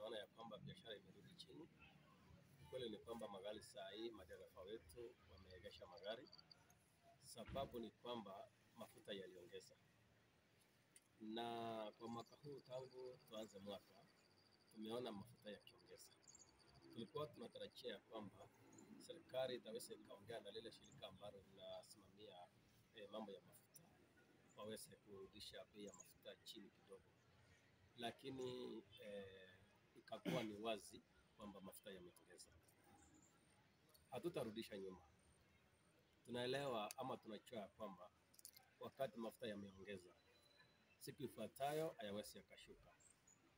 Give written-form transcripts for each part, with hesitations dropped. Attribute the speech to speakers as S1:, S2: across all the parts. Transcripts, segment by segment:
S1: Tunaona ya kwamba biashara imerudi chini. Kweli ni kwamba magari saa hii madereva wetu wameegesha magari. Sababu ni kwamba mafuta yaliongeza. Na kwa mwaka huu tangu tuanze mwaka tumeona mafuta yakiongeza. Tulikuwa tunatarajia kwamba serikali itaweza ikaongea na lile shirika ambalo linasimamia mambo ya mafuta waweze kurudisha bei ya mafuta chini kidogo, lakini ikakuwa ni wazi kwamba mafuta yameongeza. Hatutarudisha nyuma. Tunaelewa ama tunajua kwamba wakati mafuta yameongeza, siku ifuatayo hayawezi yakashuka,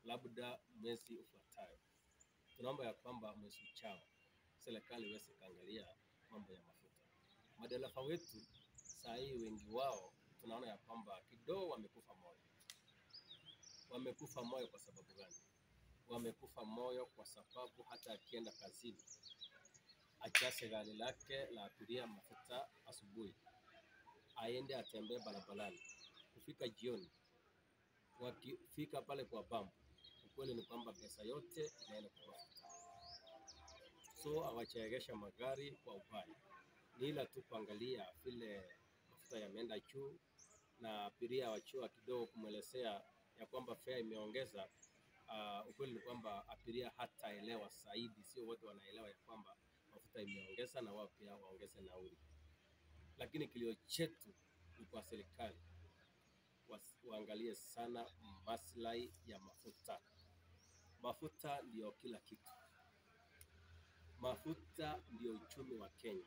S1: labda mwezi ufuatayo. Tunaomba ya kwamba mwezi ujao serikali iweze kaangalia mambo ya mafuta. Madereva wetu saa hii wengi wao tunaona ya kwamba kidogo wamekufa moyo. Wamekufa moyo kwa sababu gani? Wamekufa moyo kwa sababu hata akienda kazini ajaze gari lake la abiria mafuta asubuhi, aende atembee barabarani, kufika jioni, wakifika pale kwa pampu, ukweli ni kwamba pesa yote inaenda kwa mafuta. So hawajaegesha magari kwa ubaya, ni ila tu kuangalia vile mafuta yameenda juu na abiria wachua kidogo kumwelezea ya kwamba fare imeongeza. Ukweli ni kwamba abiria hataelewa zaidi, sio wote wanaelewa ya kwamba mafuta imeongeza na wao pia waongeze nauli. Lakini kilio chetu ni kwa serikali waangalie sana maslahi ya mafuta. Mafuta ndio kila kitu. Mafuta ndio uchumi wa Kenya.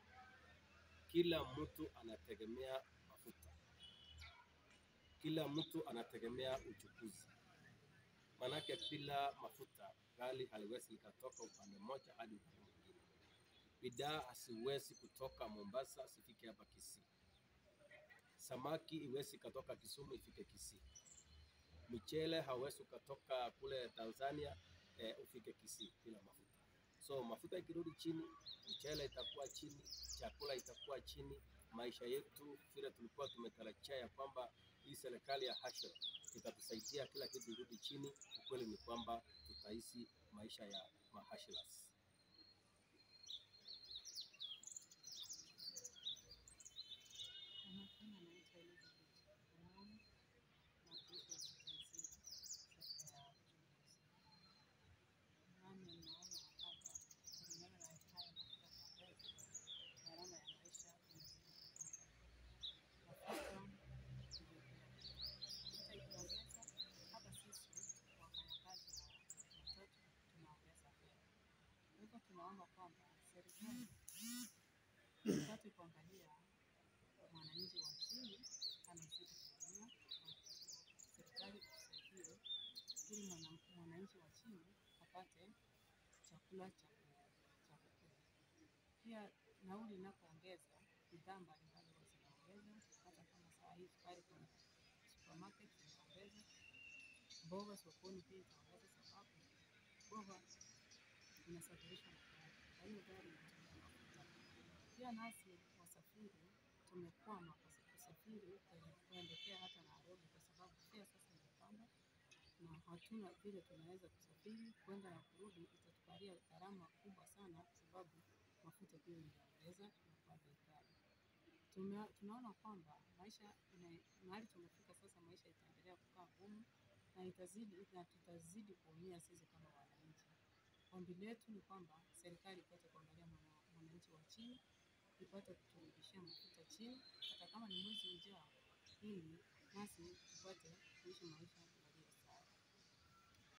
S1: Kila mtu anategemea mafuta. Kila mtu anategemea uchukuzi. Manake bila mafuta gari haliwezi likatoka upande mmoja hadi upande mwingine. Bidhaa hasiwezi kutoka Mombasa sifike hapa Kisii. Samaki iwezi katoka Kisumu ifike Kisii. Mchele hawezi ukatoka kule Tanzania ufike Kisii bila mafuta. So mafuta ikirudi chini, mchele itakuwa chini, chakula itakuwa chini, maisha yetu vile tulikuwa tumetarajia ya kwamba hii serikali ya Hashra itatusaidia kila kitu irudi chini, ukweli ni kwamba tutaishi maisha ya mahashras.
S2: Tunaomba kwamba serikali ipate kuangalia mwananchi wa chini anazidi kuumia, serikali itusaidie ili mwananchi wa chini apate chakula cha kukula. Pia nauli inapoongeza, bidhaa mbalimbali huwa zinaongeza, hata kama saa hii sukari kwenye supermarket zinaongeza, mboga sokoni pia itaongeza, sababu mboga inasafirishwa na gari, kwa hiyo gari inatumia mafuta. Pia nasi wasafiri tumekwama kusafiri kuelekea hata Nairobi kwa sababu fare sasa imepanda na hatuna vile tunaweza kusafiri kwenda na kurudi. Itatukaria gharama kubwa sana kwa sababu mafuta pia imeongeza na kwa bei ghali. Tunaona kwamba maisha mahali tumefika sasa, maisha itaendelea kukaa ngumu na itazidi na tutazidi kuumia sisi kama wananchi. Ombi letu ni kwamba serikali ipate kuangalia mwananchi wa chini, ipate kuturudishia mafuta chini, hata kama ni mwezi ujao, ili nasi tupate kuishi maisha.